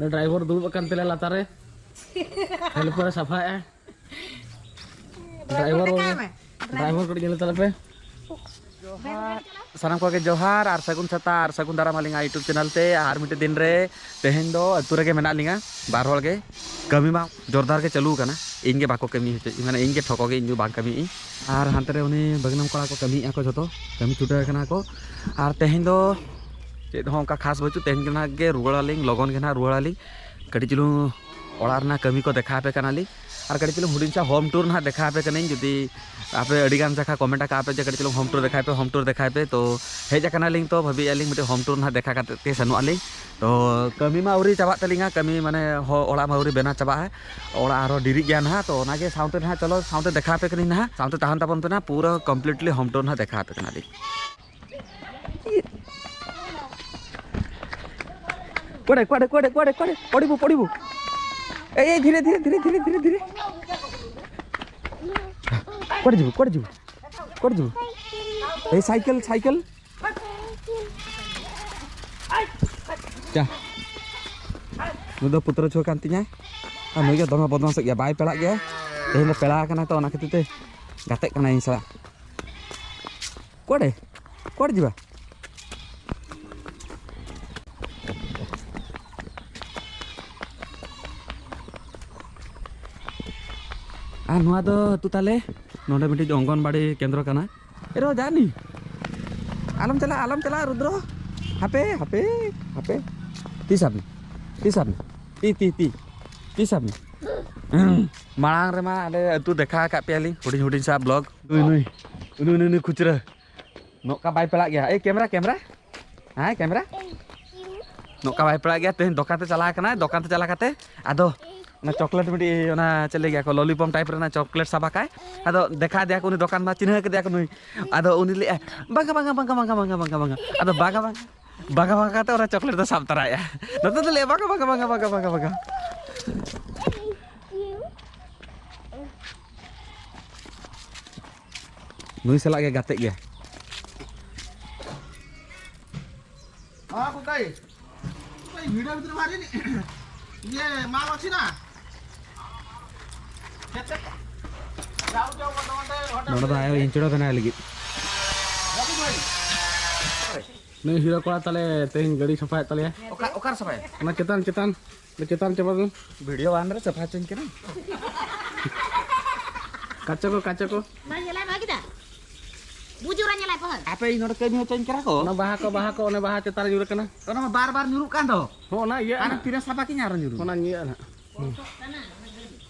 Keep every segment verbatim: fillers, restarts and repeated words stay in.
Driver ᱫᱩᱲᱩᱵ ᱟᱠᱟᱱ ᱛᱟᱞᱮᱭᱟ ᱞᱟᱛᱟᱨ ᱨᱮ᱾ ᱦᱮᱞᱯᱟᱨ ᱮ ᱥᱟᱯᱷᱟᱭᱮᱜᱼᱟ᱾ ᱰᱨᱟᱭᱵᱷᱟᱨ ᱠᱚ, ᱰᱨᱟᱭᱵᱷᱟᱨ ᱠᱟᱹᱴᱤᱡ ᱧᱮᱞ ᱛᱟᱞᱮ ᱯᱮ᱾ ᱥᱟᱱᱟᱢ ᱠᱚᱜᱮ ᱡᱚᱦᱟᱨ ᱟᱨ ᱥᱟᱹᱜᱩᱱ ᱥᱮᱛᱟᱜ ᱟᱨ ᱥᱟᱹᱜᱩᱱ ᱫᱟᱨᱟᱢ ᱟᱹᱞᱤᱧᱟᱜ YouTube ᱪᱮᱱᱮᱞ ᱛᱮ᱾ ᱟᱨ ᱢᱤᱫᱴᱮᱡ ᱫᱤᱱ ᱨᱮ ᱛᱮᱦᱮᱧ ᱫᱚ ᱟᱹᱛᱩ ᱨᱮᱜᱮ ᱢᱮᱱᱟᱜ ᱞᱤᱧᱟ, ᱵᱟᱨ ᱦᱚᱲ ᱜᱮ᱾ ᱠᱟᱹᱢᱤ ᱢᱟ ᱡᱳᱨᱫᱟᱨ ᱜᱮ ᱪᱟᱹᱞᱩ ᱟᱠᱟᱱᱟ, ᱤᱧ ᱜᱮ ᱵᱟᱠᱚ ᱠᱟᱹᱢᱤ ᱦᱚᱪᱚᱭᱮᱫ, ᱢᱟᱱᱮ ᱤᱧ ᱜᱮ ᱴᱷᱚᱠᱚ ᱜᱮ, ᱤᱧ ᱫᱚ ᱵᱟᱝ ᱠᱟᱹᱢᱤᱭᱮᱫ ᱟᱹᱧ᱾ ᱟᱨ ᱦᱟᱱᱛᱮ ᱨᱮ ᱩᱱᱤ ᱵᱷᱟᱹᱜᱽᱱᱟᱢ ᱠᱚᱲᱟ ᱠᱚ ᱠᱟᱹᱢᱤᱭᱮᱫᱼᱟ ᱠᱚ, ᱡᱷᱚᱛᱚ ᱠᱟᱹᱢᱤ ᱪᱷᱩᱴᱟᱹᱣ ᱟᱠᱟᱱᱟ ᱠᱚ᱾ ᱟᱨ ᱛᱮᱦᱮᱧ ᱫᱚ ᱪᱮᱫ ᱦᱚᱸ ᱚᱱᱠᱟ ᱠᱷᱟᱥ ᱵᱟᱹᱪᱩᱜ, ᱛᱮᱦᱮᱧ ᱜᱮ ᱱᱟᱦᱟᱜ ᱜᱮ ᱨᱩᱣᱟᱹᱲ ᱟᱹᱞᱤᱧ, ᱞᱚᱜᱚᱱ ᱜᱮ ᱱᱟᱦᱟᱜ ᱨᱩᱣᱟᱹᱲ ᱟᱹᱞᱤᱧ᱾ ᱠᱟᱹᱴᱤᱡ ᱪᱩᱞᱩᱝ ᱚᱲᱟᱜ ᱨᱮᱱᱟᱜ ᱠᱟᱹᱢᱤ ᱠᱚ ᱫᱮᱠᱷᱟᱣ ᱟᱯᱮ ᱠᱟᱱᱟᱞᱤᱧ᱾ ᱟᱨ ᱠᱟᱹᱴᱤᱡ ᱪᱩᱞᱩᱝ ᱦᱩᱰᱤᱧ ᱥᱟ ᱦᱳᱢ ᱴᱩᱨ ᱱᱟᱦᱟᱜ ᱫᱮᱠᱷᱟᱣ ᱟᱯᱮ ᱠᱟᱹᱱᱟᱹᱧ᱾ ᱡᱩᱫᱤ ᱟᱯᱮ ᱟᱹᱰᱤ ᱜᱟᱱ ᱡᱟᱭᱜᱟ ᱠᱚᱢᱮᱱᱴ ᱟᱠᱟᱫ ᱯᱮ ᱡᱮ ᱠᱟᱹᱴᱤᱡ ᱪᱩᱞᱩᱝ ᱦᱳᱢ ᱴᱩᱨ ᱫᱮᱠᱷᱟᱣ ᱯᱮ, ᱦᱳᱢ ᱴᱩᱨ ᱫᱮᱠᱷᱟᱣ ᱯᱮ, ᱛᱚ ᱦᱮᱡ ᱟᱠᱟᱱᱟᱞᱤᱧ, ᱛᱚ ᱵᱷᱟᱹᱵᱤᱭᱮᱫᱼᱟ ᱞᱤᱧ ᱢᱤᱫᱴᱮᱱ ᱦᱳᱢ ᱴᱩᱨ ᱱᱟᱦᱟᱜ ᱫᱮᱠᱷᱟ ᱠᱟᱛᱮ ᱜᱮ ᱥᱮᱱᱚᱜ ᱟᱹᱞᱤᱧ᱾ ᱛᱚ ᱠᱟᱹᱢᱤ ᱢᱟ ᱟᱹᱣᱨᱤ ᱪᱟᱵᱟᱜ ᱛᱟᱹᱞᱤᱧᱟ, ᱠᱟᱹᱢᱤ ᱢᱟᱱᱮ ᱦᱚ-, ᱚᱲᱟᱜ ᱢᱟ ᱟᱹᱣᱨᱤ ᱵᱮᱱᱟᱣ ᱪᱟᱵᱟᱜᱼᱟ, ᱚᱲᱟᱜ ᱟᱨᱦᱚᱸ ᱰᱮᱨᱤᱜ ᱜᱮᱭᱟ ᱱᱟᱦᱟᱜ᱾ ᱛᱚ ᱚᱱᱟᱜᱮ ᱥᱟᱶᱛᱮ ᱱᱟᱦᱟᱜ, ᱪᱚᱞᱚ ᱥᱟᱶᱛᱮ ᱫᱮᱠᱷᱟᱣ ᱟᱯᱮ ᱠᱟᱹᱱᱟᱹᱧ ᱱᱟᱦᱟᱜ, ᱥᱟᱶᱛᱮ ᱛᱟᱦᱮᱱ ᱛᱟᱵᱚᱱ ᱯᱮ ᱱᱟᱦᱟᱜ, ᱯᱩᱨᱟᱹ ᱠᱚᱢᱯᱞᱤᱴᱞᱤ ᱦᱳᱢ ᱴᱩᱨ ᱱᱟᱦᱟᱜ ᱫᱮᱠᱷᱟᱣ ᱟᱯᱮ ᱠᱟᱱᱟᱞᱤᱧ᱾ ᱠᱚᱲᱮ, ᱠᱚᱲᱮ, ᱠᱚᱲᱮ, ᱠᱚᱲᱮ, ᱠᱚᱲᱮ, ᱯᱚᱲᱤᱵᱩ, ᱯᱚᱲᱤᱵᱩ᱾ ᱮᱭ, ᱮᱭ, ᱫᱷᱤᱨᱮ, ᱫᱷᱤᱨᱮ, ᱫᱷᱤᱨᱮ, ᱫᱷᱤᱨᱮ, ᱫᱷᱤᱨᱮ, ᱫᱷᱤᱨᱮ᱾ ᱠᱚᱲᱮ ᱡᱤᱵᱩ, ᱠᱚᱲᱮ ᱡᱤᱵᱩ, ᱠᱚᱲᱮ ᱡᱤᱵᱩ᱾ ᱮᱭ, ᱥᱟᱭᱠᱮᱞ, ᱥᱟᱭᱠᱮᱞ᱾ ᱪᱟ᱾ ᱱᱩᱭ ᱫᱚ ᱯᱩᱛᱨᱚ ᱪᱷᱩᱣᱟᱹ ᱠᱟᱱ ᱛᱤᱧᱟᱭ᱾ ᱟᱨ ᱱᱩᱭ ᱜᱮ ᱫᱚᱢᱮ ᱵᱚᱫᱢᱟᱥᱚᱜ ᱜᱮᱭᱟ, ᱵᱟᱭ ᱯᱮᱲᱟᱜ ᱜᱮᱭᱟ᱾ ᱛᱮᱦᱮᱧ ᱫᱚ ᱯᱮᱲᱟ ᱠᱟᱱᱟᱭ ᱛᱚ, ᱚᱱᱟ ᱠᱷᱟᱹᱛᱤᱨ ᱛᱮ ᱜᱟᱛᱮᱜ ᱠᱟᱱᱟᱭ ᱤᱧ ᱥᱟᱞᱟᱜ᱾ ᱠᱚᱲᱮ, ᱠᱚᱲᱮ ᱡᱤᱵᱟ᱾ ᱟᱨ ᱱᱚᱣᱟ ᱫᱚ ᱟᱹᱛᱩ ᱛᱟᱞᱮ, ᱱᱚᱰᱮ ᱢᱤᱫᱴᱤᱡ ᱚᱝᱜᱚᱱᱵᱟᱲᱤ ᱠᱮᱱᱫᱨᱚ ᱠᱟᱱᱟ᱾ ᱮᱨᱚ ᱡᱟᱱᱤ, ᱟᱞᱚᱢ ᱪᱟᱞᱟᱜᱼᱟ, ᱟᱞᱚᱢ ᱪᱟᱞᱟᱜᱼᱟ ᱨᱩᱫᱨᱚ᱾ ᱦᱟᱯᱮ, ᱦᱟᱯᱮ, ᱦᱟᱯᱮ᱾ ᱛᱤᱥ ᱟᱯᱮ? ᱛᱤᱥ ᱟᱯᱮ? ᱛᱤ, ᱛᱤ, ᱛᱤ᱾ ᱛᱤᱥ ᱟᱯᱮ? ᱢᱟᱲᱟᱝ ᱨᱮᱢᱟ ᱟᱞᱮ ᱟᱹᱛᱩ ᱫᱮᱠᱷᱟ ᱟᱠᱟᱫ ᱯᱮᱭᱟᱞᱤᱧ, ᱦᱩᱰᱤᱧ ᱦᱩᱰᱤᱧ ᱥᱟᱵ ᱵᱞᱚᱜ᱾ ᱱᱩᱭ, ᱱᱩᱭ, ᱩᱱᱤ, ᱩᱱᱤ, ᱩᱱᱤ ᱠᱷᱩᱪᱨᱟᱹ᱾ ᱱᱚᱝᱠᱟ ᱵᱟᱭ ᱯᱮᱲᱟᱜ ᱜᱮᱭᱟ᱾ ᱮᱭ ᱠᱮᱢᱨᱟ, ᱠᱮᱢᱨᱟ᱾ ᱦᱮᱸ, ᱠᱮᱢᱨᱟ᱾ ᱱᱚᱝᱠᱟ ᱵᱟᱭ ᱯᱮᱲᱟᱜ ᱜᱮᱭᱟ᱾ ᱛᱮᱦᱮᱧ ᱫᱚᱠᱟᱱ ᱛᱮ ᱪᱟᱞᱟᱣ ᱠᱟᱱᱟᱭ, ᱫᱚᱠᱟᱱ ᱛᱮ ᱪᱟᱞᱟᱣ ᱠᱟᱛᱮ ᱟᱫᱚ ᱚᱱᱟ ᱪᱚᱠᱞᱮᱴ ᱢᱤᱫᱴᱤᱡ, ᱚᱱᱟ ᱪᱮᱫ ᱞᱟᱹᱭ ᱜᱮᱭᱟ ᱠᱚ, ᱞᱚᱞᱤᱯᱚᱯ ᱴᱟᱭᱤᱯ ᱨᱮᱱᱟᱜ ᱪᱚᱠᱞᱮᱴ ᱥᱟᱵ ᱟᱠᱟᱭ᱾ ᱟᱫᱚ ᱫᱮᱠᱷᱟ ᱫᱮᱭᱟ ᱠᱚ ᱩᱱᱤ ᱫᱚᱠᱟᱱ ᱢᱟ, ᱪᱤᱱᱦᱟᱹ ᱠᱮᱫᱮᱭᱟ ᱠᱚ ᱱᱩᱭ᱾ ᱟᱫᱚ ᱩᱱᱤ ᱞᱟᱹᱭᱮᱜᱼᱟᱭ, "ᱵᱟᱝᱟ, ᱵᱟᱝᱟ, ᱵᱟᱝᱟ, ᱵᱟᱝᱟ, ᱵᱟᱝᱟ, ᱵᱟᱝᱟ, ᱵᱟᱝᱟ, ᱵᱟᱝᱟ, ᱵᱟᱝᱟ, ᱵᱟᱝᱟ, ᱵᱟᱝᱟ, ᱵᱟᱝᱟ," ᱠᱟᱛᱮ ᱚᱱᱟ ᱪᱚᱠᱞᱮᱴ ᱫᱚ ᱥᱟᱵ ᱛᱟᱨᱟᱭᱮᱜᱼᱟ᱾ ᱱᱚᱛᱮ ᱫᱚ ᱞᱟᱹᱭᱟ, "ᱵᱟᱝᱟ, ᱵᱟᱝᱟ, ᱵᱟᱝᱟ, ᱵᱟᱝᱟ, ᱵᱟᱝᱟ, ᱵᱟᱝᱟ, ᱵᱟᱝᱟ, ᱵᱟᱝᱟ᱾" ᱱᱩᱭ ᱥᱟᱞᱟᱜ ᱜᱮ ᱜᱟᱛᱮᱜ ᱜᱮᱭᱟ᱾ ᱢᱟ ᱠᱚᱠᱟᱭ, ᱵᱷᱤᱰᱤᱭᱳ ᱵᱷᱤᱛᱨᱤ ᱵᱟᱦᱨᱮ ᱨᱤᱱᱤᱡ ᱤᱭᱟᱹ ᱢᱟᱞ ᱚᱪᱷᱤᱱᱟ᱾ ᱱᱚᱰᱮ ᱫᱚ ᱟᱭᱳ ᱤᱧ ᱪᱚᱲᱟ ᱵᱮᱱᱟᱣ ᱞᱟᱹᱜᱤᱫ᱾ ᱱᱩᱭ ᱦᱤᱨᱳ ᱠᱚᱲᱟ ᱛᱟᱞᱮ ᱛᱮᱦᱮᱧ ᱜᱟᱹᱰᱤ ᱥᱟᱯᱷᱟᱭᱮᱫ ᱛᱟᱞᱮᱭᱟ᱾ ᱚᱠᱟ, ᱚᱠᱟᱨᱮ ᱥᱟᱯᱷᱟᱭᱟ? ᱚᱱᱟ ᱪᱮᱛᱟᱱ, ᱪᱮᱛᱟᱱ, ᱚᱱᱟ ᱪᱮᱛᱟᱱ ᱪᱟᱵᱟ ᱫᱚ᱾ ᱵᱷᱤᱰᱤᱭᱳ ᱵᱟᱝ ᱨᱮ ᱥᱟᱯᱷᱟ ᱦᱚᱪᱚᱧ ᱠᱟᱱᱟ᱾ ᱠᱟᱪᱚ ᱠᱚ, ᱠᱟᱪᱚ ᱠᱚ᱾ ᱵᱟᱝ ᱧᱮᱞᱟᱭ ᱵᱷᱟᱜᱤ ᱫᱟ᱾ ᱵᱩᱡᱩᱨᱟ ᱧᱮᱞᱟᱭ ᱯᱟᱦᱟᱞ᱾ ᱟᱯᱮ ᱤᱧ ᱱᱚᱰᱮ ᱠᱟᱹᱢᱤ ᱦᱚᱪᱚᱧ ᱠᱟᱱᱟ ᱠᱚ᱾ ᱚᱱᱟ ᱵᱟᱦᱟ ᱠᱚ, ᱵᱟᱦᱟ ᱠᱚ, ᱚᱱᱮ ᱵᱟᱦᱟ ᱪᱮᱛᱟᱱ ᱨᱮ ᱧᱩᱨ ᱠᱟᱱᱟ᱾ ᱚᱱᱟ ᱢᱟ ᱵᱟᱨ ᱵᱟᱨ ᱧᱩᱨᱩᱜ ᱠᱟᱱ ᱫᱚ᱾ ᱦᱚᱸ, ᱚᱱᱟ ᱤᱭᱟᱹ ᱟᱨ ᱱᱟ᱾ ᱛᱤᱱᱟᱹᱜ ᱥᱟᱯᱷᱟ ᱠᱤᱧ ᱟᱨᱚ ᱧᱩᱨᱩᱜ᱾ ᱚᱱᱟ ᱤᱭᱟᱹ ᱱᱟ᱾ ᱦᱩᱸ᱾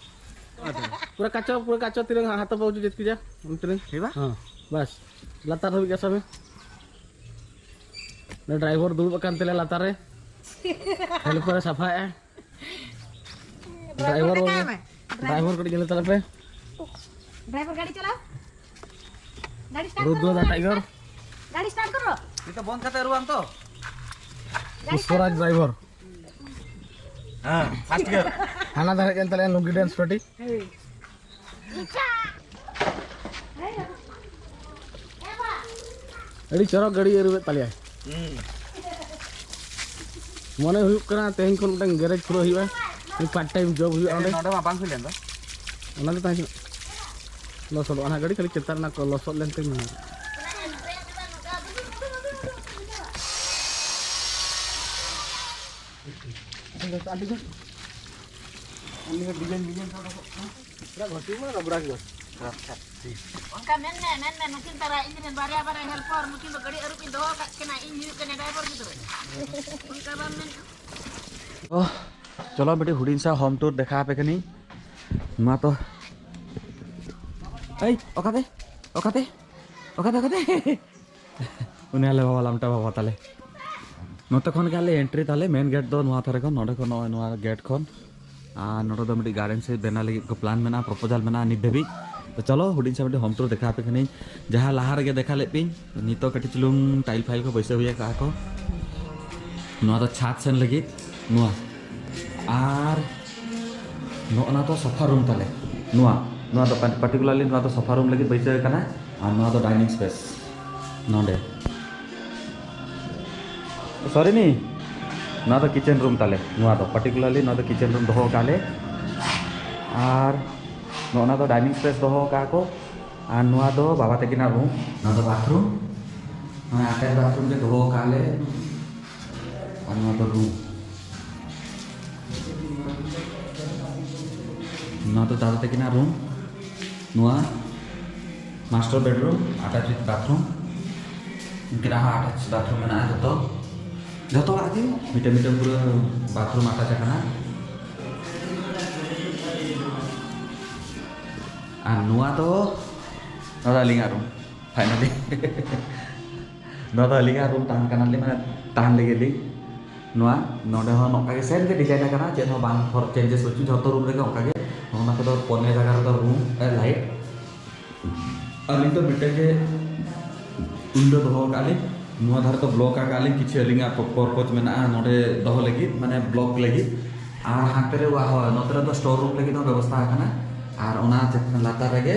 ᱯᱩᱨᱟᱹ ᱠᱟᱪᱚ, ᱯᱩᱨᱟᱹ ᱠᱟᱪᱚ ᱛᱤᱨᱟᱹᱝ ᱦᱟᱛᱚ ᱵᱟᱹᱵᱩ ᱡᱮᱛ ᱠᱤᱡᱟ᱾ ᱛᱤᱨᱟᱹᱝ᱾ ᱦᱮᱸ ᱵᱟ? ᱦᱚᱸ᱾ ᱵᱟᱥ᱾ ᱞᱟᱛᱟᱨ ᱫᱷᱟᱹᱵᱤᱡ ᱜᱟᱥᱟ ᱢᱮ᱾ ᱩᱱᱤ ᱰᱨᱟᱭᱵᱷᱟᱨ ᱫᱩᱲᱩᱵ ᱟᱠᱟᱱ ᱛᱟᱞᱮᱭᱟ ᱞᱟᱛᱟᱨ ᱨᱮ᱾ ᱦᱮᱞᱯᱟᱨ ᱮ ᱥᱟᱯᱷᱟᱭᱮᱜᱼᱟ᱾ ᱰᱨᱟᱭᱵᱷᱟᱨ ᱰᱨᱟᱭᱵᱷᱟᱨ ᱵᱟᱹᱵᱩ᱾ ᱴᱟᱠᱟᱭ ᱢᱮ᱾ ᱰᱨᱟᱭᱵᱷᱟᱨ ᱠᱟᱹᱴᱤᱡ ᱧᱮᱞ ᱛᱟᱞᱮ ᱯᱮ᱾ ᱰᱨᱟᱭᱵᱷᱟᱨ ᱜᱟᱹᱰᱤ ᱪᱟᱞᱟᱣ᱾ ᱜᱟᱹᱰᱤ ᱥᱴᱟᱨᱴ ᱨᱩᱫᱷᱨᱚ ᱠᱚᱨᱚ᱾ ᱫᱟ ᱴᱟᱭᱜᱚᱨ᱾ ᱜᱟᱹᱰᱤ ᱥᱴᱟᱨᱴ ᱠᱚᱨᱚ᱾ ᱱᱤᱛᱚᱜ ᱵᱚᱱᱫ ᱠᱟᱛᱮ ᱨᱩᱣᱟᱢ ᱛᱚ? ᱜᱟᱹᱰᱤ ᱯᱩᱥᱯᱚᱨᱟᱡᱽ ᱥᱴᱟᱨᱴ ᱠᱚᱨᱚ᱾ ᱰᱨᱟᱭᱵᱷᱟᱨ᱾ ᱦᱮᱸ, ᱯᱷᱟᱥᱴ ᱜᱤᱭᱟᱨ᱾ ᱦᱟᱱᱟ ᱫᱷᱟᱨᱮ ᱠᱟᱱ ᱛᱟᱞᱮᱭᱟ ᱞᱩᱝᱜᱤ ᱰᱮᱱᱥ ᱯᱟᱨᱴᱤ᱾ ᱟᱹᱰᱤ ᱪᱚᱨᱚᱠ ᱜᱟᱹᱰᱤ ᱟᱹᱨᱩᱵᱮᱫ ᱛᱟᱞᱮᱭᱟᱭ᱾ ᱦᱩᱸ᱾ ᱢᱚᱱᱮ ᱦᱩᱭᱩᱜ ᱠᱟᱱᱟ ᱛᱮᱦᱮᱧ ᱠᱷᱚᱱ ᱢᱤᱫᱴᱟᱝ ᱜᱮᱨᱮᱡᱽ ᱠᱷᱩᱞᱟᱹᱣ ᱦᱩᱭᱩᱜᱼᱟ, ᱯᱟᱨᱴ ᱴᱟᱭᱤᱢ ᱡᱚᱵ ᱦᱩᱭᱩᱜᱼᱟ ᱚᱸᱰᱮ᱾ ᱱᱚᱰᱮ ᱢᱟ ᱵᱟᱝ ᱦᱩᱭ ᱞᱮᱱ ᱫᱚ᱾ ᱚᱱᱟ ᱫᱚ ᱛᱟᱦᱮᱸ ᱠᱟᱱᱟ ᱞᱚᱥᱚᱫᱚᱜᱼᱟ ᱱᱟᱦᱟᱜ ᱜᱟᱹᱰᱤ, ᱠᱷᱟᱹᱞᱤ ᱪᱮᱛᱟᱱ ᱨᱮᱱᱟᱜ ᱠᱚ ᱞᱚᱥᱚᱫ ᱞᱮᱱ ᱛᱮᱧ᱾ ᱚᱱᱠᱟ ᱢᱮᱱ ᱢᱮ, ᱢᱮᱱ ᱢᱮ, ᱱᱩᱠᱤᱱ ᱛᱟᱨᱟ ᱤᱧ ᱨᱮᱱ ᱵᱟᱨᱭᱟ ᱵᱟᱨᱭᱟ ᱦᱮᱞᱯᱟᱨ, ᱱᱩᱠᱤᱱ ᱫᱚ ᱜᱟᱹᱰᱤ ᱟᱹᱨᱩᱵ ᱤᱧ ᱫᱚᱦᱚ ᱟᱠᱟᱫ ᱠᱤᱱᱟ, ᱤᱧ ᱦᱩᱭᱩᱜ ᱠᱟᱱᱟ ᱰᱨᱟᱭᱵᱷᱟᱨ ᱜᱤᱫᱽᱨᱟᱹ᱾ ᱚᱱᱠᱟ ᱵᱟᱢ ᱢᱮᱱ᱾ ᱚ, ᱪᱚᱞᱚ ᱢᱤᱫᱴᱤᱡ ᱦᱩᱰᱤᱧ ᱥᱟ ᱦᱳᱢ ᱴᱩᱨ ᱫᱮᱠᱷᱟ ᱟᱯᱮ ᱠᱟᱹᱱᱟᱹᱧ᱾ ᱢᱟ ᱛᱚ᱾ ᱮᱭ, ᱚᱠᱟᱛᱮ? ᱚᱠᱟᱛᱮ? ᱚᱠᱟᱛᱮ, ᱚᱠᱟᱛᱮ? ᱩᱱᱤ ᱟᱞᱮ ᱵᱟᱵᱟ ᱞᱟᱢᱴᱟ ᱵᱟᱵᱟ ᱛᱟᱞᱮ᱾ ᱱᱚᱛᱮ ᱠᱷᱚᱱ ᱜᱮ ᱟᱞᱮ ᱮᱱᱴᱨᱤ ᱛᱟᱞᱮ, ᱢᱮᱱ ᱜᱮᱴ ᱫᱚ ᱱᱚᱣᱟ ᱫᱷᱟᱨᱮ ᱠᱷᱚᱱ, ᱱᱚᱰᱮ ᱠᱷᱚᱱ ᱱᱚᱜᱼᱚᱭ ᱱᱚᱣᱟ ᱜᱮᱴ ᱠᱷᱚᱱ᱾ ᱟᱨ ᱱᱚᱰᱮ ᱫᱚ ᱢᱤᱫᱴᱤᱡ ᱜᱟᱨᱰᱮᱱ ᱥᱮᱫ ᱵᱮᱱᱟᱣ ᱞᱟᱹᱜᱤᱫ ᱠᱚ ᱯᱞᱟᱱ ᱢᱮᱱᱟᱜᱼᱟ, ᱯᱨᱚᱯᱳᱡᱟᱞ ᱢᱮᱱᱟᱜᱼᱟ ᱱᱤᱛ ᱫᱷᱟᱹᱵᱤᱡ᱾ ᱛᱚ ᱪᱚᱞᱚ ᱦᱩᱰᱤᱧ ᱥᱮ ᱢᱤᱫᱴᱤᱡ ᱦᱳᱢ ᱴᱩᱨ ᱫᱮᱠᱷᱟᱣ ᱟᱯᱮ ᱠᱟᱹᱱᱟᱹᱧ, ᱡᱟᱦᱟᱸ ᱞᱟᱦᱟ ᱨᱮᱜᱮ ᱫᱮᱠᱷᱟ ᱞᱮᱫ ᱯᱮᱭᱟᱹᱧ᱾ ᱱᱤᱛᱚᱜ ᱠᱟᱹᱴᱤᱡ ᱪᱩᱞᱩᱝ ᱴᱟᱭᱤᱞ ᱯᱷᱟᱭᱤᱞ ᱠᱚ ᱵᱟᱹᱭᱥᱟᱹᱣ ᱦᱩᱭ ᱟᱠᱟᱫᱼᱟ ᱠᱚ᱾ ᱱᱚᱣᱟ ᱫᱚ ᱪᱷᱟᱫᱽ ᱥᱮᱱ ᱞᱟᱹᱜᱤᱫ ᱱᱚᱣᱟ, ᱟᱨ ᱱᱚᱜᱼᱚ ᱱᱟ ᱫᱚ ᱥᱚᱯᱷᱟ ᱨᱩᱢ ᱛᱟᱞᱮ᱾ ᱱᱚᱣᱟ, ᱱᱚᱣᱟ ᱫᱚ ᱯᱟᱨᱴᱤᱠᱩᱞᱟᱨᱞᱤ ᱱᱚᱣᱟ ᱫᱚ ᱥᱚᱯᱷᱟ ᱨᱩᱢ ᱞᱟᱹᱜᱤᱫ ᱵᱟᱹᱭᱥᱟᱹᱣ ᱠᱟᱱᱟ᱾ ᱟᱨ ᱱᱚᱣᱟ ᱫᱚ ᱰᱟᱭᱱᱤᱝ ᱥᱯᱮᱥ ᱱᱚᱰᱮ᱾ ᱥᱚᱨᱤᱱᱤ, ᱱᱚᱣᱟ ᱫᱚ ᱠᱤᱪᱮᱱ ᱨᱩᱢ ᱛᱟᱞᱮ᱾ ᱱᱚᱣᱟ ᱫᱚ ᱯᱟᱨᱴᱤᱠᱩᱞᱟᱨᱞᱤ ᱱᱚᱣᱟ ᱫᱚ ᱠᱤᱪᱮᱱ ᱨᱩᱢ ᱫᱚᱦᱚ ᱟᱠᱟᱫ ᱞᱮ᱾ ᱟᱨ ᱱᱚᱜᱼᱚ ᱱᱟ ᱫᱚ ᱰᱟᱭᱱᱤᱝ ᱥᱯᱮᱥ ᱫᱚᱦᱚ ᱟᱠᱟᱫ ᱠᱚ᱾ ᱟᱨ ᱱᱚᱣᱟ ᱫᱚ ᱵᱟᱵᱟ ᱛᱟᱹᱠᱤᱱᱟᱜ ᱨᱩᱢ᱾ ᱱᱚᱣᱟ ᱫᱚ ᱵᱟᱛᱷᱨᱩᱢ᱾ ᱱᱚᱣᱟ ᱟᱴᱮᱨ ᱵᱟᱛᱷᱨᱩᱢ ᱜᱮ ᱫᱚᱦᱚ ᱟᱠᱟᱫ ᱞᱮ᱾ ᱟᱨ ᱱᱚᱣᱟ ᱫᱚ ᱨᱩᱢ᱾ ᱱᱚᱣᱟ ᱫᱚ ᱫᱟᱫᱟ ᱛᱟᱹᱠᱤᱱᱟᱜ ᱨᱩᱢ᱾ ᱱᱚᱣᱟ ᱢᱟᱥᱴᱟᱨ ᱵᱮᱰᱨᱩᱢ, ᱟᱴᱟᱪ ᱵᱟᱛᱷᱨᱩᱢ᱾ ᱩᱱᱠᱤᱱᱟᱜ ᱦᱚᱸ ᱟᱴᱟᱪ ᱵᱟᱛᱷᱨᱩᱢ ᱢᱮᱱᱟᱜᱼᱟ᱾ ᱡᱚᱛᱚ, ᱡᱚᱛᱚ ᱚᱲᱟᱜ ᱜᱮ ᱢᱤᱫᱴᱮᱱ ᱢᱤᱫᱴᱮᱱ ᱯᱩᱨᱟᱹ ᱵᱟᱛᱷᱨᱩᱢ ᱟᱴᱟᱪ ᱟᱠᱟᱱᱟ᱾ ᱟᱨ ᱱᱚᱣᱟ ᱫᱚ, ᱱᱚᱣᱟ ᱫᱚ ᱟᱹᱞᱤᱧᱟᱜ ᱨᱩᱢ᱾ ᱯᱷᱟᱭᱱᱟᱞᱤ᱾ ᱱᱚᱣᱟ ᱫᱚ ᱟᱹᱞᱤᱧᱟᱜ ᱨᱩᱢ ᱛᱟᱦᱮᱱ ᱠᱟᱱᱟᱞᱤᱧ, ᱢᱟᱱᱮ ᱛᱟᱦᱮᱱ ᱞᱟᱹᱜᱤᱫ ᱞᱤᱧ᱾ ᱱᱚᱣᱟ ᱱᱚᱰᱮ ᱦᱚᱸ ᱱᱚᱝᱠᱟ ᱜᱮ ᱥᱮᱢ ᱜᱮ ᱰᱤᱡᱟᱭᱤᱱ ᱟᱠᱟᱱᱟ, ᱪᱮᱫ ᱦᱚᱸ ᱵᱟᱝ ᱯᱷᱚᱨ ᱪᱮᱧᱡᱮᱥ ᱵᱟᱹᱪᱩᱜ, ᱡᱷᱚᱛᱚ ᱨᱩᱢ ᱨᱮᱜᱮ ᱚᱱᱠᱟ ᱜᱮ᱾ ᱚᱱᱟ ᱠᱚᱫᱚ ᱯᱚᱱᱮ ᱡᱟᱭᱜᱟ ᱨᱮᱫᱚ ᱨᱩᱢ ᱞᱟᱭᱤᱴ᱾ ᱟᱹᱞᱤᱧ ᱫᱚ ᱢᱤᱫᱴᱮᱱ ᱜᱮ ᱩᱭᱤᱱᱰᱳ ᱫᱚᱦᱚ ᱟᱠᱟᱫ ᱞᱤᱧ᱾ ᱱᱚᱣᱟ ᱫᱷᱟᱨᱮ ᱫᱚ ᱵᱞᱚᱠ ᱟᱠᱟᱫ ᱞᱤᱧ, ᱠᱤᱪᱷᱩ ᱟᱹᱞᱤᱧᱟᱜ ᱯᱚᱨᱯᱚᱡᱽ ᱢᱮᱱᱟᱜᱼᱟ ᱱᱚᱰᱮ ᱫᱚᱦᱚ ᱞᱟᱹᱜᱤᱫ, ᱢᱟᱱᱮ ᱵᱞᱚᱠ ᱞᱟᱹᱜᱤᱫ᱾ ᱟᱨ ᱦᱟᱱᱛᱮ ᱨᱮ ᱦᱳᱭ, ᱱᱚᱛᱮ ᱨᱮᱫᱚ ᱥᱴᱳᱨ ᱨᱩᱢ ᱞᱟᱹᱜᱤᱫ ᱦᱚᱸ ᱵᱮᱵᱚᱥᱛᱷᱟ ᱟᱠᱟᱱᱟ᱾ ᱟᱨ ᱚᱱᱟ ᱪᱮᱛᱟᱱ ᱞᱟᱛᱟᱨ ᱨᱮᱜᱮ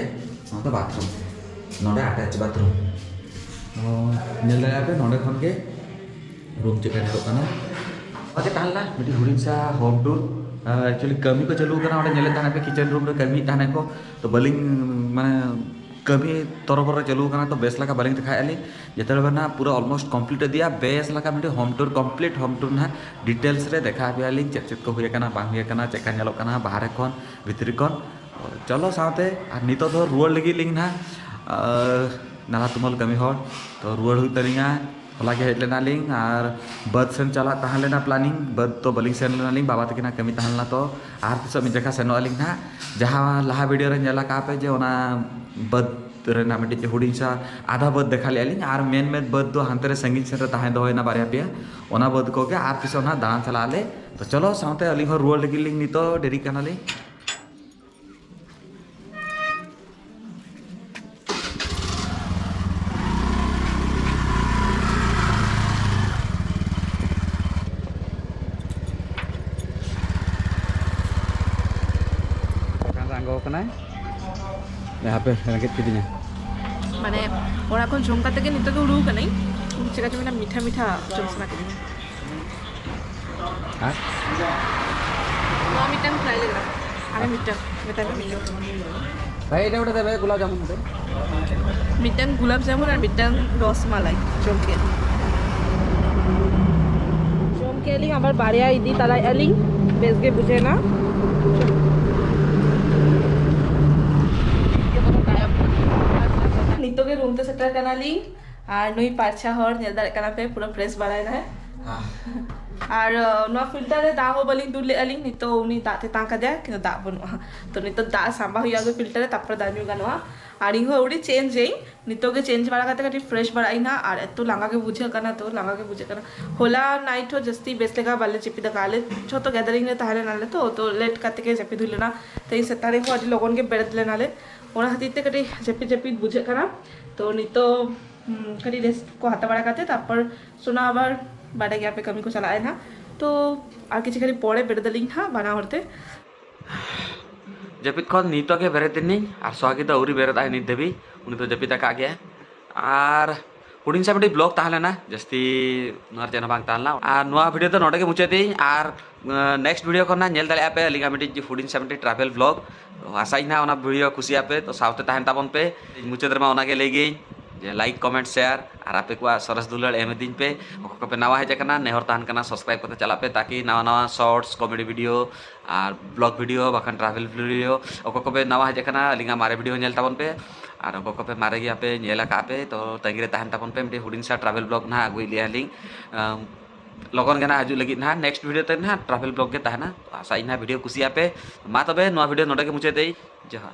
ᱱᱚᱣᱟ ᱫᱚ ᱵᱟᱛᱷᱨᱩᱢ, ᱱᱚᱰᱮ ᱟᱴᱟᱪ ᱵᱟᱛᱷᱨᱩᱢ᱾ ᱚ, ᱧᱮᱞ ᱫᱟᱲᱮᱭᱟᱜᱼᱟ ᱯᱮ ᱱᱚᱰᱮ ᱠᱷᱚᱱ ᱜᱮ ᱨᱩᱢ ᱪᱮᱫ ᱞᱮᱠᱟ ᱧᱮᱞᱚᱜ ᱠᱟᱱᱟ᱾ ᱚᱱᱠᱟ ᱜᱮ ᱛᱟᱦᱮᱸ ᱞᱮᱱᱟ ᱢᱤᱫᱴᱤᱡ ᱦᱩᱰᱤᱧ ᱥᱟ ᱦᱳᱢ ᱴᱩᱨ᱾ ᱮᱠᱪᱩᱭᱮᱞᱤ ᱠᱟᱹᱢᱤ ᱠᱚ ᱪᱟᱹᱞᱩ ᱟᱠᱟᱱᱟ, ᱚᱸᱰᱮ ᱧᱮᱞᱮᱫ ᱛᱟᱦᱮᱱᱟ ᱯᱮ ᱠᱤᱪᱮᱱ ᱨᱩᱢ ᱨᱮ ᱠᱟᱹᱢᱤᱭᱮᱫ ᱛᱟᱦᱮᱱᱟ ᱠᱚ, ᱛᱚ ᱵᱟᱹᱞᱤᱧ ᱢᱟᱱᱮ ᱠᱟᱹᱢᱤ ᱛᱚᱨᱚᱵᱚᱨ ᱨᱮ ᱪᱟᱹᱞᱩ ᱟᱠᱟᱱᱟ, ᱛᱚ ᱵᱮᱥ ᱞᱮᱠᱟ ᱵᱟᱹᱞᱤᱧ ᱫᱮᱠᱷᱟᱣᱮᱫᱼᱟ ᱞᱤᱧ᱾ ᱡᱮᱛᱮ ᱦᱚᱲ ᱱᱟᱦᱟᱜ ᱯᱩᱨᱟᱹ ᱚᱞᱢᱳᱥᱴ ᱠᱚᱢᱯᱞᱤᱴ ᱤᱫᱤᱭᱟ, ᱵᱮᱥ ᱞᱮᱠᱟ ᱢᱤᱫᱴᱤᱡ home tour, complete home tour ᱱᱟᱦᱟᱜ ᱰᱤᱴᱮᱞᱥ ᱨᱮ ᱫᱮᱠᱷᱟᱣ ᱟᱯᱮᱭᱟ ᱞᱤᱧ, ᱪᱮᱫ ᱪᱮᱫ ᱠᱚ ᱦᱩᱭ ᱟᱠᱟᱱᱟ, ᱵᱟᱝ ᱦᱩᱭ ᱟᱠᱟᱱᱟ, ᱪᱮᱫ ᱞᱮᱠᱟ ᱧᱮᱞᱚᱜ ᱠᱟᱱᱟ ᱵᱟᱦᱨᱮ ᱠᱷᱚᱱ, ᱵᱷᱤᱛᱨᱤ ᱠᱷᱚᱱ᱾ ᱪᱚᱞᱚ ᱥᱟᱶᱛᱮ, ᱟᱨ ᱱᱤᱛᱚᱜ ᱫᱚ ᱨᱩᱣᱟᱹᱲ ᱞᱟᱹᱜᱤᱫ ᱞᱤᱧ ᱱᱟᱦᱟᱜ, ᱟᱨ ᱱᱟᱞᱦᱟ ᱛᱩᱢᱟᱹᱞ ᱠᱟᱹᱢᱤ ᱦᱚᱲ, ᱛᱚ ᱨᱩᱣᱟᱹᱲ ᱦᱩᱭᱩᱜ ᱛᱟᱹᱞᱤᱧᱟ᱾ ᱦᱚᱞᱟ ᱜᱮ ᱦᱮᱡ ᱞᱮᱱᱟᱞᱤᱧ ᱟᱨ ᱵᱟᱹᱫᱽ ᱥᱮᱱ ᱪᱟᱞᱟᱜ ᱛᱟᱦᱮᱸ ᱞᱮᱱᱟ ᱯᱞᱟᱱᱤᱝ, ᱵᱟᱹᱫᱽ ᱫᱚ ᱵᱟᱹᱞᱤᱧ ᱥᱮᱱ ᱞᱮᱱᱟᱞᱤᱧ, ᱵᱟᱵᱟ ᱛᱟᱹᱠᱤᱱᱟᱜ ᱠᱟᱹᱢᱤ ᱛᱟᱦᱮᱸ ᱞᱮᱱᱟ, ᱛᱚ ᱟᱨ ᱛᱤᱥᱚᱜ ᱢᱤᱫ ᱡᱚᱠᱷᱟ ᱥᱮᱱᱚᱜ ᱟᱹᱞᱤᱧ ᱱᱟᱦᱟᱜ᱾ ᱡᱟᱦᱟᱸ ᱞᱟᱦᱟ ᱵᱷᱤᱰᱤᱭᱳ ᱨᱮ ᱧᱮᱞ ᱟᱠᱟᱫ ᱯᱮ ᱡᱮ ᱚᱱᱟ ᱵᱟᱹᱫᱽ ᱨᱮᱱᱟᱜ ᱢᱤᱫᱴᱤᱡ ᱦᱩᱰᱤᱧ ᱥᱟ ᱟᱫᱷᱟ ᱵᱟᱹᱫᱽ ᱫᱮᱠᱷᱟ ᱞᱮᱫᱼᱟ ᱞᱤᱧ, ᱟᱨ ᱢᱮᱱ ᱢᱮᱫ ᱵᱟᱹᱫᱽ ᱫᱚ ᱦᱟᱱᱛᱮ ᱨᱮ ᱥᱟᱺᱜᱤᱧ ᱥᱮᱱ ᱨᱮ ᱛᱟᱦᱮᱸ ᱫᱚᱦᱚᱭᱮᱱᱟ ᱵᱟᱨᱭᱟ ᱯᱮᱭᱟ, ᱚᱱᱟ ᱵᱟᱹᱫᱽ ᱠᱚᱜᱮ ᱟᱨ ᱛᱤᱥᱚᱜ ᱱᱟᱦᱟᱜ ᱫᱟᱬᱟᱱ ᱪᱟᱞᱟᱜ ᱟᱞᱮ᱾ ᱛᱚ ᱪᱚᱞᱚ ᱥᱟᱶᱛᱮ ᱟᱹᱞᱤᱧ ᱦᱚᱸ ᱨᱩᱣᱟᱹᱲ ᱞᱟᱹᱜᱤᱫ ᱞᱤᱧ, ᱱᱤᱛᱚᱜ ᱰᱮᱨᱤᱜ ᱠᱟᱱᱟᱞᱤᱧ᱾ ᱫᱚᱠᱟᱱ ᱨᱮ ᱟᱬᱜᱚ ᱟᱠᱟᱱᱟᱭ᱾ ᱦᱟᱯᱮ, ᱨᱮᱸᱜᱮᱡ ᱠᱤᱫᱤᱧᱟ᱾ ᱢᱟᱱᱮ, ᱚᱲᱟᱜ ᱠᱷᱚᱱ ᱡᱚᱢ ᱠᱟᱛᱮ ᱜᱮ ᱱᱤᱛᱚᱜ ᱜᱮ ᱩᱰᱩᱠ ᱟᱠᱟᱱᱟᱹᱧ᱾ ᱪᱮᱫ ᱠᱟ ᱪᱚ ᱢᱤᱫᱴᱟᱝ ᱢᱤᱴᱷᱟ ᱢᱤᱴᱷᱟ ᱡᱚᱢ ᱥᱟᱱᱟ ᱠᱤᱫᱤᱧᱟ᱾ ᱱᱚᱣᱟ ᱢᱤᱫᱴᱟᱝ ᱴᱨᱟᱭ ᱞᱮᱜᱟ᱾ ᱟᱨ ᱢᱤᱫᱴᱟᱝ ᱢᱮᱛᱟᱭ ᱢᱮ, ᱢᱤᱫᱴᱟᱝ᱾ ᱵᱷᱟᱭ, ᱮᱴᱟ ᱳᱴᱟ ᱫᱮᱵᱮ, ᱜᱩᱞᱟᱵ ᱡᱟᱢᱩᱱ ᱫᱮ᱾ ᱢᱤᱫᱴᱟᱝ ᱜᱩᱞᱟᱵ ᱡᱟᱢᱩᱱ ᱟᱨ ᱢᱤᱫᱴᱟᱝ ᱨᱚᱥ ᱢᱟᱞᱟᱭ ᱡᱚᱢ ᱠᱮᱫ᱾ ᱡᱚᱢ ᱠᱮᱫ ᱞᱤᱧ, ᱟᱵᱟᱨ ᱵᱟᱨᱭᱟ ᱤᱫᱤ ᱛᱟᱨᱟᱭᱮᱫᱼᱟ ᱞᱤᱧ, ᱵᱮᱥ ᱜᱮ ᱵᱩᱡᱷᱟᱹᱣ ᱮᱱᱟ᱾ ᱱᱤᱛᱚᱜ ᱜᱮ ᱨᱩᱢ ᱛᱮ ᱥᱮᱴᱮᱨ ᱠᱟᱱᱟᱞᱤᱧ᱾ ᱟᱨ ᱱᱩᱭ ᱯᱟᱨᱪᱷᱟ ᱦᱚᱲ ᱧᱮᱞ ᱫᱟᱲᱮᱭᱟᱜ ᱠᱟᱱᱟ ᱯᱮ, ᱯᱩᱨᱟᱹ ᱯᱷᱨᱮᱥ ᱵᱟᱲᱟᱭᱮᱱᱟᱭ᱾ ᱟᱨ ᱱᱚᱣᱟ ᱯᱷᱤᱞᱴᱟᱨ ᱨᱮ ᱫᱟᱜ ᱦᱚᱸ ᱵᱟᱹᱞᱤᱧ ᱫᱩᱞ ᱞᱮᱫᱼᱟ ᱞᱤᱧ᱾ ᱱᱤᱛᱚᱜ ᱩᱱᱤ ᱫᱟᱜ ᱛᱮᱛᱟᱝ ᱠᱟᱫᱮᱭᱟ, ᱠᱤᱱᱛᱩ ᱫᱟᱜ ᱵᱟᱹᱱᱩᱜᱼᱟ᱾ ᱛᱚ ᱱᱤᱛᱚᱜ ᱫᱟᱜ ᱥᱟᱢᱵᱟ ᱦᱩᱭᱩᱜᱼᱟ ᱟᱜᱮ ᱯᱷᱤᱞᱴᱟᱨ ᱨᱮ, ᱛᱟᱨᱯᱚᱨᱮ ᱫᱟᱜ ᱧᱩ ᱜᱟᱱᱚᱜᱼᱟ᱾ ᱟᱨ ᱤᱧ ᱦᱚᱸ ᱟᱹᱣᱨᱤ ᱪᱮᱧᱡᱽ ᱟᱹᱧ᱾ ᱱᱤᱛᱚᱜ ᱜᱮ ᱪᱮᱧᱡᱽ ᱵᱟᱲᱟ ᱠᱟᱛᱮ ᱠᱟᱹᱴᱤᱡ ᱯᱷᱨᱮᱥ ᱵᱟᱲᱟᱜ ᱟᱹᱧ ᱦᱟᱸᱜ᱾ ᱟᱨ ᱮᱛᱚ ᱞᱟᱸᱜᱟ ᱜᱮ ᱵᱩᱡᱷᱟᱹᱜ ᱠᱟᱱᱟ, ᱛᱚ ᱞᱟᱸᱜᱟ ᱜᱮ ᱵᱩᱡᱷᱟᱹᱜ ᱠᱟᱱᱟ᱾ ᱦᱚᱞᱟ ᱱᱟᱭᱤᱴ ᱦᱚᱸ ᱡᱟᱹᱥᱛᱤ ᱵᱮᱥ ᱞᱮᱠᱟ ᱵᱟᱞᱮ ᱡᱟᱹᱯᱤᱫ ᱟᱠᱟᱫᱼᱟ᱾ ᱟᱞᱮ ᱡᱷᱚᱛᱚ ᱜᱮᱫᱟᱨᱤᱝ ᱨᱮ ᱛᱟᱦᱮᱸ ᱞᱮᱱᱟᱞᱮ ᱛᱚ, ᱛᱚ ᱞᱮᱴ ᱠᱟᱛᱮ ᱜᱮ ᱡᱟᱹᱯᱤᱫ ᱦᱩᱭ ᱞᱮᱱᱟ᱾ ᱛᱮᱦᱮᱧ ᱥᱮᱛᱟᱜ ᱨᱮᱦᱚᱸ ᱟᱹᱰᱤ ᱞᱚᱜᱚᱱ ᱜᱮ ᱵᱮᱨᱮᱫ ᱞᱮᱱᱟᱞᱮ᱾ ᱚᱱᱟ ᱠᱷᱟᱹᱛᱤᱨ ᱛᱮ ᱠᱟᱹᱴᱤᱡ ᱡᱟᱹᱯᱤᱫ ᱡᱟᱹᱯᱤᱫ ᱵᱩᱡᱷᱟᱹᱜ ᱠᱟᱱᱟ᱾ ᱛᱚ ᱱᱤᱛᱚᱜ ᱠᱟᱹᱴᱤᱡ ᱨᱮᱥᱴ ᱠᱚ ᱦᱟᱛᱟᱣ ᱵᱟᱲᱟ ᱠᱟᱛᱮ, ᱛᱟᱨᱯᱚᱨ ᱥᱳᱱᱟ ᱟᱵᱟᱨ ᱵᱟᱰᱟᱭ ᱜᱮᱭᱟ ᱯᱮ, ᱠᱟᱹᱢᱤ ᱠᱚ ᱪᱟᱞᱟᱜ ᱟᱭ ᱱᱟᱦᱟᱜ᱾ ᱛᱚ ᱟᱨ ᱠᱤᱪᱷᱩ ᱜᱷᱟᱹᱲᱤᱡ ᱯᱚᱨᱮ ᱵᱮᱨᱮᱫ ᱟᱹᱞᱤᱧ ᱱᱟᱦᱟᱜ ᱵᱟᱱᱟ ᱦᱚᱲ ᱛᱮ᱾ ᱡᱟᱹᱯᱤᱫ ᱠᱷᱚᱱ ᱱᱤᱛᱚᱜ ᱜᱮ ᱵᱮᱨᱮᱫ ᱮᱱᱟᱹᱧ, ᱟᱨ ᱥᱚᱦᱟᱜᱤ ᱫᱚ ᱟᱹᱣᱨᱤ ᱵᱮᱨᱮᱫ ᱟᱭ ᱱᱤᱛ ᱫᱷᱟᱹᱵᱤᱡ, ᱩᱱᱤ ᱫᱚ ᱡᱟᱹᱯᱤᱫ ᱟᱠᱟᱫ ᱜᱮᱭᱟ᱾ ᱟᱨ ᱦᱩᱰᱤᱧ ᱥᱮ ᱢᱤᱫᱴᱤᱡ ᱵᱞᱚᱜ ᱛᱟᱦᱮᱸ ᱞᱮᱱᱟ, ᱡᱟᱹᱥᱛᱤ ᱱᱚᱣᱟ ᱨᱮ ᱪᱮᱫ ᱦᱚᱸ ᱵᱟᱝ ᱛᱟᱦᱮᱸ ᱞᱮᱱᱟ᱾ ᱟᱨ ᱱᱚᱣᱟ ᱵᱷᱤᱰᱤᱭᱳ ᱫᱚ ᱱᱚᱰᱮ ᱜᱮ ᱢᱩᱪᱟᱹᱫ ᱫᱟᱹᱧ᱾ ᱟᱨ ᱱᱮᱠᱥᱴ ᱵᱷᱤᱰᱤᱭᱳ ᱠᱷᱚᱱ ᱱᱟᱜ ᱧᱮᱞ ᱫᱟᱲᱮᱭᱟᱜᱼᱟ ᱯᱮ ᱟᱹᱞᱤᱧᱟᱜ ᱢᱤᱫᱴᱤᱡ ᱦᱩᱰᱤᱧ ᱥᱮ ᱢᱤᱫᱴᱤᱡ ᱴᱨᱟᱵᱷᱮᱞ ᱵᱞᱚᱜ᱾ ᱟᱥᱟᱭᱟᱹᱧ ᱱᱟᱜ ᱚᱱᱟ ᱵᱷᱤᱰᱤᱭᱳ ᱠᱩᱥᱤᱭᱟᱜ ᱯᱮ, ᱛᱚ ᱥᱟᱶᱛᱮ ᱛᱟᱦᱮᱱ ᱛᱟᱵᱚᱱ ᱯᱮ᱾ ᱢᱩᱪᱟᱹᱫ ᱨᱮᱢᱟ ᱚᱱᱟᱜᱮ ᱞᱟᱹᱭ ᱜᱤᱭᱟᱹᱧ ᱡᱮ ᱞᱟᱭᱤᱠ, ᱠᱚᱢᱮᱱᱴ, ᱥᱮᱭᱟᱨ ᱟᱨ ᱟᱯᱮ ᱠᱚᱣᱟᱜ ᱥᱚᱨᱮᱥ ᱫᱩᱞᱟᱹᱲ ᱮᱢ ᱤᱫᱤᱧ ᱯᱮ᱾ ᱚᱠᱚᱭ ᱠᱚᱯᱮ ᱱᱟᱣᱟ ᱦᱮᱡ ᱟᱠᱟᱱᱟ, ᱱᱮᱦᱚᱨ ᱛᱟᱦᱮᱱ ᱠᱟᱱᱟ ᱥᱟᱵᱥᱠᱨᱟᱭᱤᱵ ᱠᱟᱛᱮ ᱪᱟᱞᱟᱜ ᱯᱮ, ᱛᱟᱠᱤ ᱱᱟᱣᱟ ᱱᱟᱣᱟ ᱥᱚᱨᱴᱥ, ᱠᱚᱢᱮᱰᱤ ᱵᱷᱤᱰᱤᱭᱳ ᱟᱨ ᱵᱞᱚᱜ ᱵᱷᱤᱰᱤᱭᱳ ᱵᱟᱠᱷᱟᱱ ᱴᱨᱟᱵᱷᱮᱞ ᱵᱷᱤᱰᱤᱭᱳ, ᱚᱠᱚᱭ ᱠᱚᱯᱮ ᱱᱟᱣᱟ ᱦᱮᱡ ᱟᱠᱟᱱᱟ ᱟᱹᱞᱤᱧᱟᱜ ᱢᱟᱨᱮ ᱵᱷᱤᱰᱤᱭᱳ ᱧᱮᱞ ᱛᱟᱵᱚᱱ ᱯᱮ᱾ ᱟᱨ ᱚᱠᱚᱭ ᱠᱚᱯᱮ ᱢᱟᱨᱮ ᱜᱮᱭᱟ ᱯᱮ, ᱧᱮᱞ ᱟᱠᱟᱫ ᱯᱮ, ᱛᱚ ᱛᱟᱺᱜᱤ ᱨᱮ ᱛᱟᱦᱮᱱ ᱛᱟᱵᱚᱱ ᱯᱮ᱾ ᱢᱤᱫᱴᱤᱡ ᱦᱩᱰᱤᱧ ᱥᱟ ᱴᱨᱟᱵᱷᱮᱞ ᱵᱞᱚᱜ ᱱᱟᱦᱟᱜ ᱟᱹᱜᱩᱭᱮᱫ ᱞᱮᱭᱟ ᱞᱤᱧ᱾ ᱟᱢ, ᱞᱚᱜᱚᱱ ᱜᱮ ᱱᱟᱦᱟᱜ ᱦᱤᱡᱩᱜ ᱞᱟᱹᱜᱤᱫ ᱱᱟᱦᱟᱜ᱾ ᱱᱮᱠᱥᱴ ᱵᱷᱤᱰᱤᱭᱳ ᱛᱮ ᱱᱟᱦᱟᱜ ᱴᱨᱟᱵᱷᱮᱞ ᱵᱞᱚᱜ ᱜᱮ ᱛᱟᱦᱮᱱᱟ᱾ ᱛᱚ ᱟᱥᱟᱭᱟᱹᱧ ᱱᱟᱦᱟᱜ ᱵᱷᱤᱰᱤᱭᱳ ᱠᱩᱥᱤᱭᱟᱜ ᱯᱮ᱾ ᱢᱟ ᱛᱚᱵᱮ ᱱᱚᱣᱟ ᱵᱷᱤᱰᱤᱭᱳ ᱱᱚᱰᱮ ᱜᱮ ᱢᱩᱪᱟᱹᱫ ᱫᱟᱹᱧ᱾ ᱡᱚᱦᱟᱨ᱾